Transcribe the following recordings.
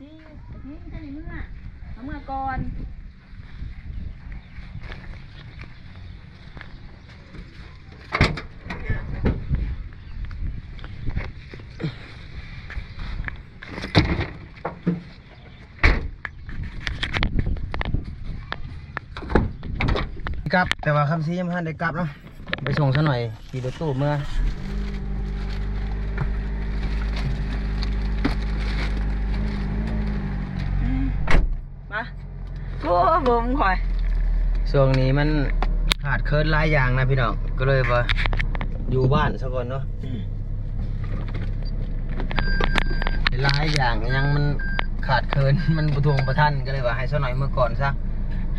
ນີ້ ນີ້ ນີ້ ເມືອ ເມືອກ່ອນ ກັບ ແຕ່ວ່າຄຳສີຍັງບໍ່ທັນໄດ້ກັບເນາະ ໄປສົ່ງຊະໜ່ອຍ ຂີ່ລົດຕູ້ເມືອ ມາ ໂອ້ ເບິ່ງຂ້ອຍ ຊ່ວງນີ້ມັນຂາດເຂີນຫຼາຍຢ່າງນະພີ່ນ້ອງ ກໍເລີຍວ່າຢູ່ບ້ານຊະກ່ອນເນາະ ອືມ ຫຼາຍຢ່າງຍັງມັນຂາດເຂີນ ມັນບໍ່ຖ້ວງບໍ່ທັນ ກໍເລີຍວ່າໃຫ້ຊາວນ້ອຍເມືອກ່ອນຊະ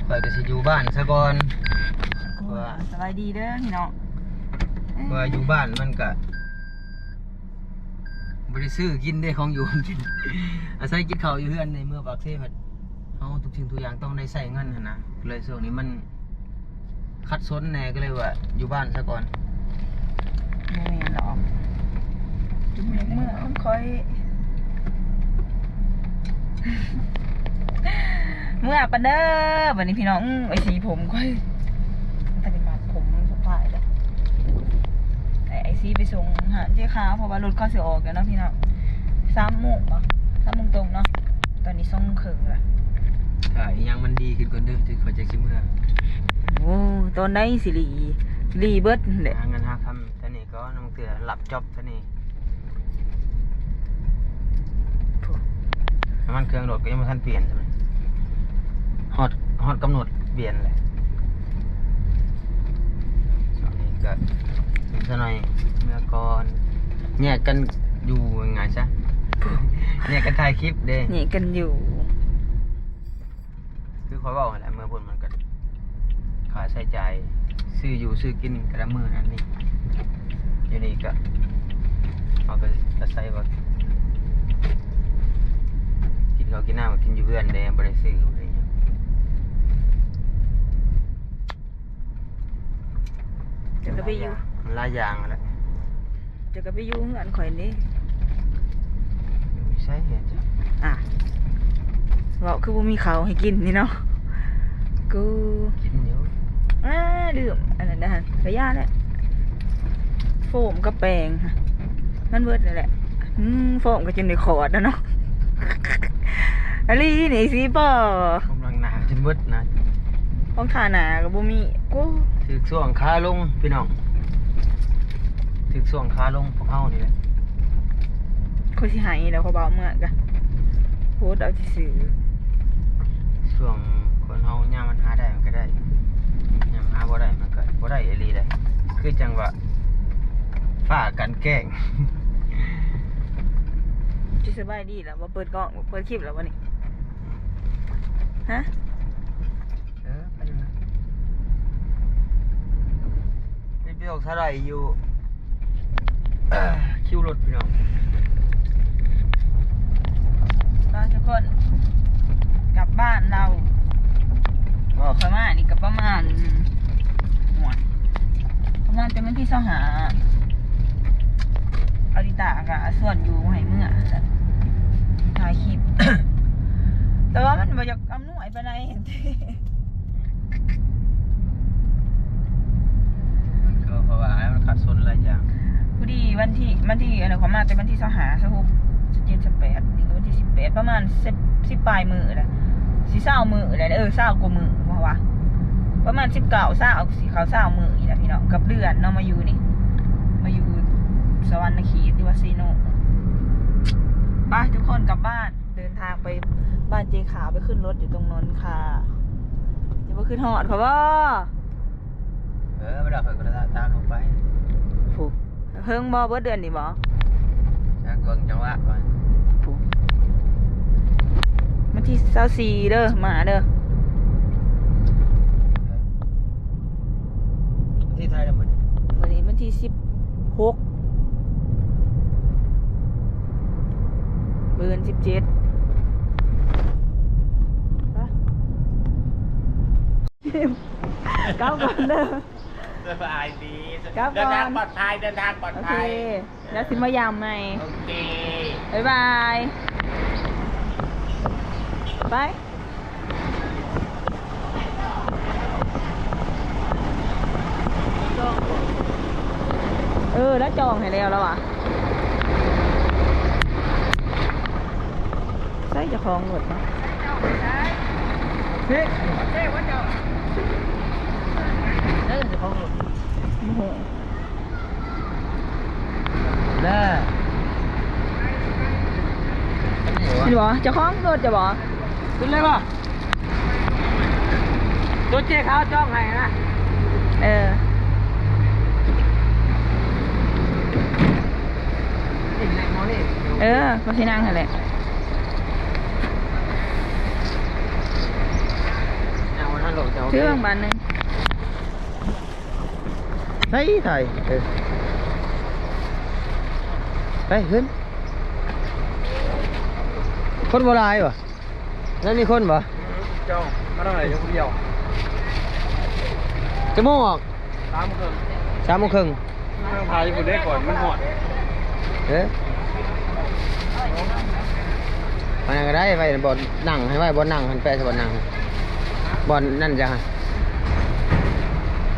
ຂ້ອຍກໍຊິຢູ່ບ້ານຊະກ່ອນ ເພາະວ່າ ສະບາຍດີເດີພີ່ນ້ອງ ເພາະວ່າຢູ່ບ້ານມັນກໍບໍ່ໄດ້ຊື້ກິນເດ້ ຂອງຢູ່ກິນ ອາໄສກິນເຂົ້າຢູ່ເຮືອນ ໃນເມືອປາກເຊ ເຮົາທຸກສິ່ງທຸກຢ່າງຕ້ອງໄດ້ໃຊ້ເງິນຫັ້ນນະ ກໍເລີຍຊ່ວງນີ້ມັນ ຂັດສົນແດ່ ກໍເລີຍວ່າຢູ່ບ້ານຊະກ່ອນ ບໍ່ແມ່ນດອກ ຈຸມເມືອຂອງຂ້ອຍ ເມືອປານເດີ ບັດນີ້ພີ່ນ້ອງ ອື ໄອ້ສີຜົມຂ້ອຍ ຕອນນີ້ມັດຜົມສະພາຍເດ້ ໄອ້ ໄອ້ສີໄປສົ່ງຮ້ານເຈຂາວ ເພາະວ່າລົດເຂົາຊິອອກແລ້ວເນາະພີ່ນ້ອງ ສາມໂມງບໍ ສາມໂມງຕົງເນາະ ຕອນນີ້ສອງໂມງເຄິ່ງລະ ຖ້າອີ່ຫຍັງມັນດີຂຶ້ນກ່ອນເດີ ຈຶ່ງຄ່ອຍຈັກຊິເມືອ ໂອ້ ຕອນໃດຊິດີ ດີເບິດແຫຼະ ຫາເງິນຫາຄຳຊະນີ້ກ່ອນ ບາງເທື່ອຮັບຈັອບຊະນີ້ ນ້ຳມັນເຄື່ອງລົດກໍຍັງບໍ່ທັນປ່ຽນຊະນີ້ ຮອດ ຮອດກຳນົດປ່ຽນແລ້ວ ຊ່ວງນີ້ກໍ ຊະໜ່ອຍເມືອກ່ອນ ແຍກກັນຢູ່ ວ່າງ່າຍຊະ ແຍກກັນຖ່າຍຄລິບເດ້ ແຍກກັນຢູ່ ຄືຂ້ອຍເວົ້າຫັ້ນແຫຼະ ເມືອພຸ້ນມັນກໍຄ່າໃຊ້ຈ່າຍ ຊື້ຢູ່ຊື້ກິນແຕ່ລະມື້ນັ້ນນີ້ ຢູ່ນີ້ກໍ ເຮົາກໍອາໄສວ່າ ກິນເຂົ້າກິນນ້ຳກໍກິນຢູ່ເຮືອນເດ້ ບໍ່ໄດ້ຊື້ບໍ່ໄດ້ຫຍັງ ເຈົ້າກໍໄປຢູ່ ມັນຫຼາຍຢ່າງຫັ້ນແຫຼະ ເຈົ້າກໍໄປຢູ່ເຮືອນຂ້ອຍນີ້ ຢູ່ໃສເຮືອນເຈົ້າ ອ່ະ ເວົ້າຄືບໍ່ມີເຂົ້າໃຫ້ກິນນີ້ເນາະ ກູ ກິນຢູ່ ອ່າ ລືມ ອັນນັ້ນນະ ກະຢ່າແຫຼະ ໂຟມກັບແປງ ມັນເບິດແລ້ວແຫຼະ ອືມ ໂຟມກໍຈົນໄດ້ຂອດແລ້ວເນາະ ອີ່ຫຼີນີ້ ສີບໍ່ ກຳລັງໜາຈົນເບິດນະ ຂອງທາໜາກໍບໍ່ມີ ໂອ້ ຖືກຊ່ວງຂາລົງພີ່ນ້ອງ ຖືກຊ່ວງຂາລົງພວກເຮົານີ້ແຫຼະ ຂ້ອຍຊິໃຫ້ແລ້ວ ຂ້ອຍເວົ້າເມືອກະ ໂພສເອົາຊື່ໆ ຊ່ວງຄົນເຮົາຍາມມັນຫາໄດ້ມັນກໍໄດ້ ຍາມຫາບໍ່ໄດ້ມັນກໍບໍ່ໄດ້ອີ່ຫຼີເດ້ ຄືຈັ່ງວ່າ ຟ້າກັນແກ້ງ ຊິສະບາຍດີແລ້ວ ບໍ່ເປີດກ້ອງ ບໍ່ເປີດຄລິບແລ້ວບໍ່ນີ້ ຮະ? ເອີ ໄປຢູ່ນະ ໄປ ໄປອອກສາໄລຢູ່ ຄິວລົດພີ່ນ້ອງ ມາທຸກຄົນ ກັບບ້ານລາວ ໂອ້ ຂ້ອຍມານີ້ກໍປະມານ ໂອ້ຍ ປະມານແຕ່ວັນທີຊາວຫ້າ ອາລິຕາກໍຊວນຢູ່ໃຫ້ເມືອ ຖ່າຍຄລິບ ແຕ່ວ່າມັນບໍ່ຢາກອຳນວຍປານໃດ ມັນກໍເພາະວ່າມັນຂັດສົນຫຼາຍຢ່າງ ພໍດີວັນທີ ວັນທີ ອັນນັ້ນ ຂ້ອຍມາແຕ່ວັນທີຊາວຫ້າ ຊາວຫົກ ຊາວເຈັດ ຊາວແປດ ນີ້ກໍວັນທີສິບແປດ ປະມານສິບ ສິບປາຍມື້ແຫຼະ ຊິຊາວມື້ແຫຼະ ເອີ ຊາວກວ່າມື້ ເພາະວ່າປະມານສິບເກົ້າ ຊາວ ຊິເຂົ້າຊາວມື້ນີ້ແຫຼະພີ່ນ້ອງ ກັບເດືອນເນາະ ມາຢູ່ນີ້ ມາຢູ່ສະຫວັນນະເຂດ ຫຼືວ່າເຊໂນ ໄປທຸກຄົນກັບບ້ານ ເດີນທາງໄປບ້ານເຈຂາວ ໄປຂຶ້ນລົດຢູ່ຕົງນນຄາ ຈະບໍ່ຂຶ້ນຮອດເຂົາບໍ່? ເອີ ບໍ່ໄດ້ ຂ້ອຍກໍຕາມລົງໄປ ຜູ້ ເຫິງບໍ່ ເບິດເດືອນນີ້ບໍ່? ຈັກ ເບິ່ງຈັງຫວະກ່ອນ ຜູ້ ວັນທີຊາວສີ່ເດີ ມາເດີ ວັນທີເທົ່າໃດລະມື້ນີ້? ມື້ນີ້ວັນທີສິບຫົກ ມື້ອື່ນສິບເຈັດ ໄປ ກັບກ່ອນເດີ ສະບາຍດີ ກັບກ່ອນ ເດີນທາງປອດໄພ ເດີນທາງປອດໄພ ໂອເຄ ແລ້ວຊິມາຢາມໃໝ່ ໂອເຄ ບາຍບາຍ. ໄປ ເອີ ລະຈອງໃຫ້ແລ້ວລະຫວາ. ໃສເຈົ້າຂອງລົດນະ? ເຈົ້າຂອງລົດ ໂອ້ໂຫ ແນ່ ເຫັນບໍ່? ເຈົ້າຂອງລົດເຈົ້າບໍ່? ຂຶ້ນເລີຍບໍ່? ໂຕເຈ້ເຂົາຈອງໃຫ້ນະ. ເອີ ເອີ ກໍຊິນັ່ງຫັ້ນແຫຼະ. ເອົາ ເອົາລົງ ເອົາ ຖືບາດໜຶ່ງ. ໃສ່ຖ່າຍ ເອີ ໄປຂຶ້ນ. ຄົນບໍ່ຫຼາຍຫວາ? ແລ້ວມີຄົນບໍ່? ເຈົ້າມາທາງໃດ? ຢູ່ຜູ້ດຽວ. ຈັກໂມງອອກ? ສາມໂມງເຄິ່ງ. ສາມໂມງເຄິ່ງ. ນັ່ງຖ້າຢູ່ພຸ້ນເດ້ ກ່ອນມັນຮອດ. ເອີ ໄປນັ້ນກໍໄດ້ ໄວ້ບ່ອນນັ່ງ ໃຫ້ໄວ້ບ່ອນນັ່ງຫັ້ນ ແປະໃສ່ບ່ອນນັ່ງ ບ່ອນນັ້ນຈ້ະ.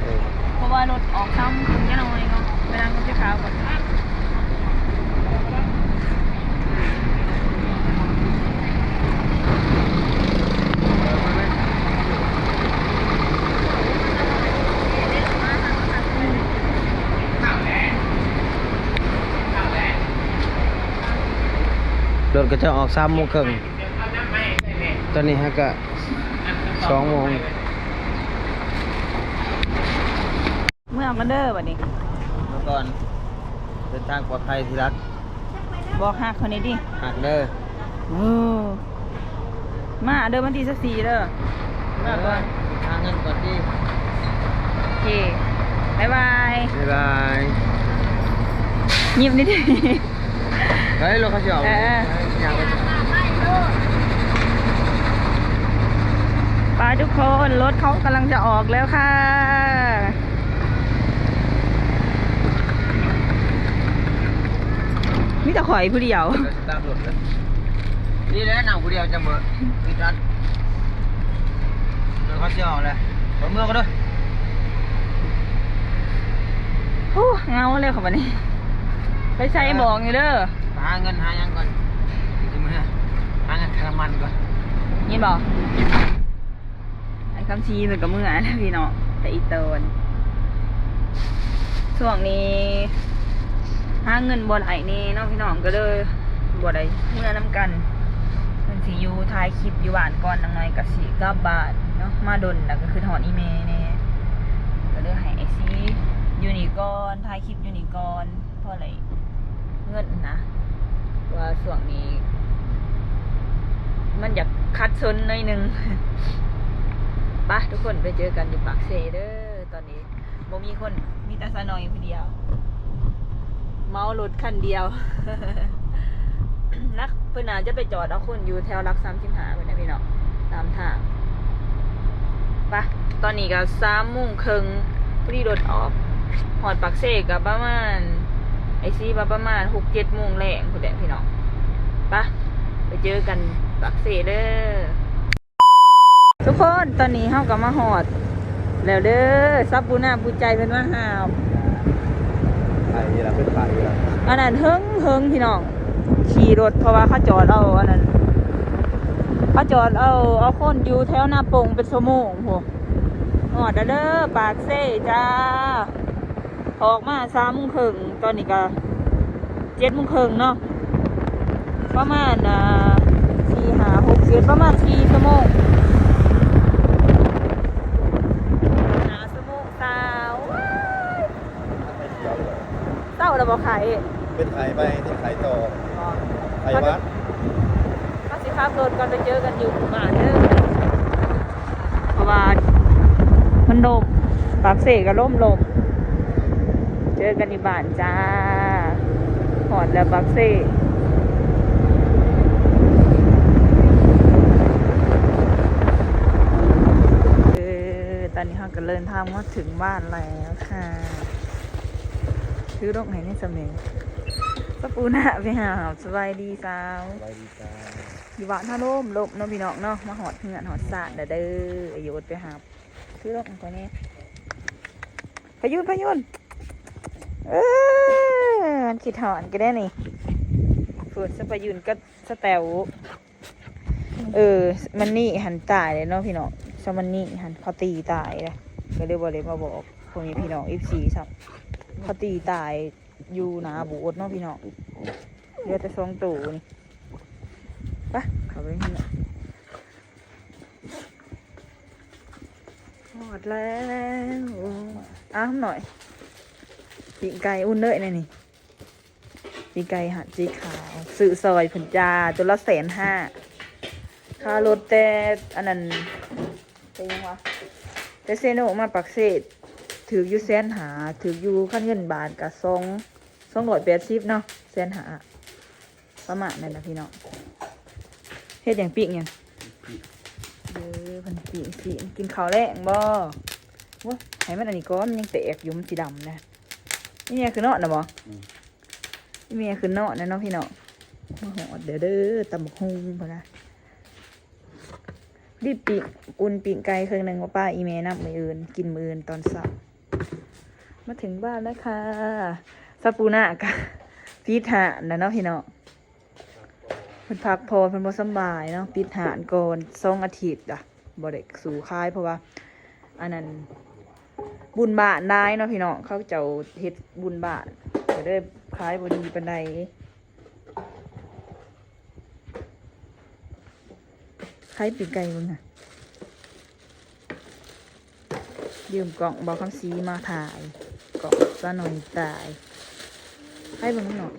ເອີ ເພາະວ່າລົດອອກຊ້ຳ ຢ່າງໜ້ອຍເນາະ ໄປນັ່ງກັບເຈົ້າຂາວກ່ອນ. ລົດກໍຈະອອກສາມໂມງເຄິ່ງ ຕອນນີ້ຫາກະສອງໂມງ. ເມືອກ່ອນເດີບັດນີ້ ເມືອກ່ອນ. ເດີນທາງປອດໄພທີ່ລັກ. ບອກຮັກເຂົາແດ່ຕິ. ຮັກເດີ. ເອີ ມາເດີ ວັນທີຊາວສີ່ເດີ. ມາກ່ອນ ຫາເງິນກ່ອນຕິ. ໂອເຄ ບາຍບາຍ ບາຍບາຍ. ຍິ້ມນິດ ເຮີ້ຍ ລົດເຂົາຊິອອກ. ເອີ ໄປທຸກຄົນ ລົດເຂົາກຳລັງຈະອອກແລ້ວຄ່ະ. ມີແຕ່ຂ້ອຍຜູ້ດຽວ ຕາມລົດເລີຍ. ນີ້ແຫຼະ ນັ່ງຜູ້ດຽວຈະເໝີ ຄືກັນ. ເດີ ເຂົາຊິອອກແລ້ວ ເມືອກ່ອນເດີ. ໂອ້ ເຫງົາແລ້ວຂ້ອຍບັດນີ້ ໄປໃສບອກຢູ່ເດີ. ຫາເງິນຫາຫຍັງກ່ອນ ຊິເມືອ ຫາເງິນຄ່ານ້ຳມັນກ່ອນ ຍິນບໍ່? ອ້າຍຄຳສີເພິ່ນກໍເມືອແລ້ວພີ່ນ້ອງ ແຕ່ອີ່ຕອນ ຊ່ວງນີ້ຫາເງິນບໍ່ໄດ້ແນ່ເນາະພີ່ນ້ອງ ກໍເລີຍບໍ່ໄດ້ເມືອນຳກັນ. ເພິ່ນຊິຢູ່ ຖ່າຍຄລິບຢູ່ບ້ານກ່ອນ ຈັກໜ້ອຍກໍຊິກັບບ້ານເນາະ. ມາດົນແລ້ວກໍຄິດຮອດອີ່ແມ່ແນ່ ກໍເລີຍໃຫ້ອ້າຍສີຢູ່ນີ້ກ່ອນ ຖ່າຍຄລິບຢູ່ນີ້ກ່ອນ ພໍໄດ້ເງິນນະ ວ່າຊ່ວງນີ້ມັນຢາກຂັດສົນໜ້ອຍໜຶ່ງ. ໄປ ທຸກຄົນ ໄປເຈີກັນຢູ່ປາກເຊເດີ. ຕອນນີ້ບໍ່ມີຄົນ ມີແຕ່ສາວນ້ອຍຜູ້ດຽວ ເໝົາລົດຄັນດຽວ. ນັກ ເພິ່ນໜ້າຈະໄປຈອດເອົາຄົນຢູ່ແຖວຫຼັກສາມສິບຫ້າພຸ້ນນະພີ່ນ້ອງ ຕາມທາງ. ໄປ ຕອນນີ້ກໍສາມໂມງເຄິ່ງ ພໍດີລົດອອກ ຮອດປາກເຊກໍປະມານ ອ້າຍສີວ່າປະມານຫົກເຈັດໂມງແລງພຸ້ນແຫຼະພີ່ນ້ອງ. ໄປ ໄປເຈີກັນປາກເຊເດີ. ທຸກຄົນ ຕອນນີ້ເຮົາກໍມາຮອດແລ້ວເດີ ຊາວປູນາປູໃຈເພິ່ນມາຫາ. ໄປນີ້ລະ ເພິ່ນໄປນີ້ລະ ອັນນັ້ນເຫິງໆ ພີ່ນ້ອງ ຂີ່ລົດ ເພາະວ່າເຂົາຈອດເອົາ ອັນນັ້ນ ເຂົາຈອດເອົາ ເອົາຄົນຢູ່ແຖວນາປົງເປັນຊົ່ວໂມງພຸ້ນ. ຮອດແລ້ວເດີ ປາກເຊຈ້າ. ອອກມາສາມໂມງເຄິ່ງ ຕອນນີ້ກໍເຈັດໂມງເຄິ່ງເນາະ ປະມານ ອ່າ ສີ່ ຫ້າ ຫົກ ເຈັດ ປະມານສີ່ຊົ່ວໂມງ ຫ້າຊົ່ວໂມງຊາວ. ເຊົາແລ້ວບໍ່ໄຂ້? ເປັນໄຂ້ໄປ ເປັນໄຂ້ຕໍ່ ໄຂ້ຫວັດ. ເຮົາຊິຂັບລົດກ່ອນ ໄປເຈີກັນຢູ່ບ້ານເດີ. ເພາະວ່າມັນລົມ ປາກເຊກໍລົມລົມ ເຈີກັນຢູ່ບ້ານຈ້າ. ຮອດແລ້ວປາກເຊ. ເອີ ຕອນນີ້ເຮົາກໍເດີນທາງມາເຖິງບ້ານແລ້ວຄ່ະ. ຖືລົງໃຫ້ແດ່ ສາມີ ສາວປູນາໄປຫາ. ສະບາຍດີສາວ ສະບາຍດີຈ້າ. ຢູ່ບ້ານເຮົາລົມໆເນາະພີ່ນ້ອງເນາະ ມາຮອດເຮືອນຮອດຊານແລ້ວເດີ. ອາຍຸໄປຫາ ຖືລົງໄປນີ້ ພະຍຸນ ພະຍຸນ ເອີ ມັນຄິດຮອດກັນແດ່ນີ້ ພຸ້ນ ສະພະຍຸນກັບສະແຕວ. ເອີ ມັນນີ້ຫັ້ນຕາຍແລ້ວເນາະພີ່ນ້ອງ ຊະມັນນີ້ຫັ້ນເຂົາຕີຕາຍແລ້ວ ກໍເລີຍບໍ່ໄດ້ມາບອກພໍ່ແມ່ພີ່ນ້ອງ ເອັຟຊີ ຊ້ຳ ເຂົາຕີຕາຍຢູ່ໜ້າໂບດເນາະພີ່ນ້ອງ ເຫຼືອແຕ່ສອງໂຕນີ້. ໄປ ເຂົ້າໄປເຮືອນ ຮອດແລ້ວ. ອ້າວ ຫຳໜ້ອຍ ປີ້ງໄກ່ອຸ່ນເລີຍໃນນີ້. ປີກໄກ່ຫາດສີຂາວ ຊື້ຊອຍເພິ່ນຈ້າ ໂຕລະແສນຫ້າ ຄ່າລົດແຕ່ອັນນັ້ນ ແຕ່ຫຍັງວະ ແຕ່ເຊໂນມາປາກເຊ ຖືກຢູ່ແສນຫ້າ ຖືກຢູ່ ຄັນເງິນບາດກະສອງ ສອງຮ້ອຍແປດສິບເນາະ ແສນຫ້າ ປະມານນັ້ນນະພີ່ນ້ອງ. ເຮັດຫຍັງ ປີ້ງຫຍັງ ເອີ ເພິ່ນປີ້ງຊີ້ນ ກິນເຂົ້າແລງບໍ່? ໂອ້ຍ ໃຫ້ມັນອັນນີ້ກ່ອນ ມັນຍັງແຕກຢູ່ ມັນຊິດຳນະ. ອີແມ່ຄືນອນນະບໍ່? ອືມ ອີແມ່ຄືນອນນະເນາະພີ່ນ້ອງ. ມາຮອດແລ້ວເດີ ຕຳບັກຫຸ່ງພຸ້ນນະ ດິບປີ້ງ ອຸ່ນປີ້ງໄກ່ເຄິ່ງໜຶ່ງ ມາປ້າອີແມ່ນຳ ມື້ອື່ນ ກິນມື້ອື່ນຕອນເຊົ້າ. ມາເຖິງບ້ານແລ້ວຄ່ະ ຊາປູນາກະປິດຮ້ານແລ້ວເນາະພີ່ນ້ອງ. ເພິ່ນພັກຜ່ອນ ເພິ່ນບໍ່ສຳບາຍເນາະ ປິດຮ້ານກ່ອນສອງອາທິດລະ ບໍ່ໄດ້ສູ້ຂາຍ ເພາະວ່າອັນນັ້ນ ບຸນບ້ານຫຼາຍເນາະພີ່ນ້ອງ ເຂົາເຈົ້າເຮັດບຸນບ້ານ ກໍເລີຍຂາຍບໍ່ດີປານໃດ. ຂາຍປີ້ງໄກ່ເບິ່ງຫາ ຢືມກ້ອງບ່າວຄຳສີມາຖ່າຍ ກ້ອງສາວນ້ອຍຕາຍ. ໃຫ້ເບິ່ງໜ້ອຍ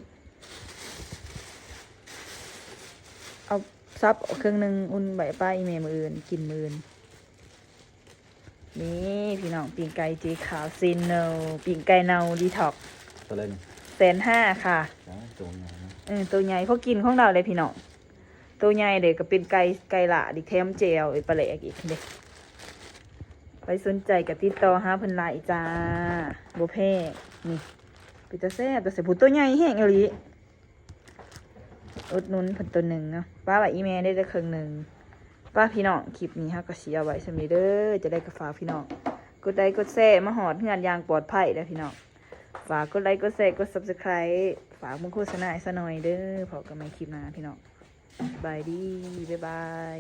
ເອົາສັບເຄິ່ງໜຶ່ງ ອຸ່ນໄວ້ປ້າອີແມ່ມື້ອື່ນ ກິນມື້ອື່ນ. ນີ້ພີ່ນ້ອງ ປີ້ງໄກ່ເຈຂາວ ເຊໂນ ປີ້ງໄກ່ເນົ່າດີທັອກ ເທົ່າໃດນີ້? ແສນຫ້າຄ່ະ. ໂຕໃຫຍ່ເນາະ ເອີ ໂຕໃຫຍ່ພໍກິນຂອງລາວເດ້ພີ່ນ້ອງ. ໂຕໃຫຍ່ເດ້ ກໍເປັນໄກ່ ໄກ່ລາດອີກ ແຖມແຈ່ວ ເອີ ປາແຫຼກອີກເດ້. ໃຜສົນໃຈກໍຕິດຕໍ່ຫາເພິ່ນໄດ້ຈ້າ ບໍ່ແພງ. ນີ້ ເປັນຕາແຊບ ຕາແຊບ ຜູ້ໂຕໃຫຍ່ແຮງອີ່ຫຼີ. ອຸດໜູນເພິ່ນໂຕໜຶ່ງເນາະ ປ້າໄວ້ອີແມ່ໄດ້ແຕ່ເຄິ່ງໜຶ່ງ. ປ້າພີ່ນ້ອງ ຄລິບນີ້ເຮົາກໍຊິເອົາໄວ້ສ່ຳນີ້ເດີ. ຈັ່ງໃດກໍຝາກພີ່ນ້ອງກົດໄລກົດແຊ ມາຮອດເຮືອນຢ່າງປອດໄພເດີພີ່ນ້ອງ. ຝາກກົດໄລກົດແຊ ກົດ Subscribe ຝາກເບິ່ງໂຄສະນາໃຫ້ຊະໜ້ອຍເດີ. ພໍ້ກັນໃໝ່ຄລິບໜ້າພີ່ນ້ອງ ສະບາຍດີ ບາຍບາຍ.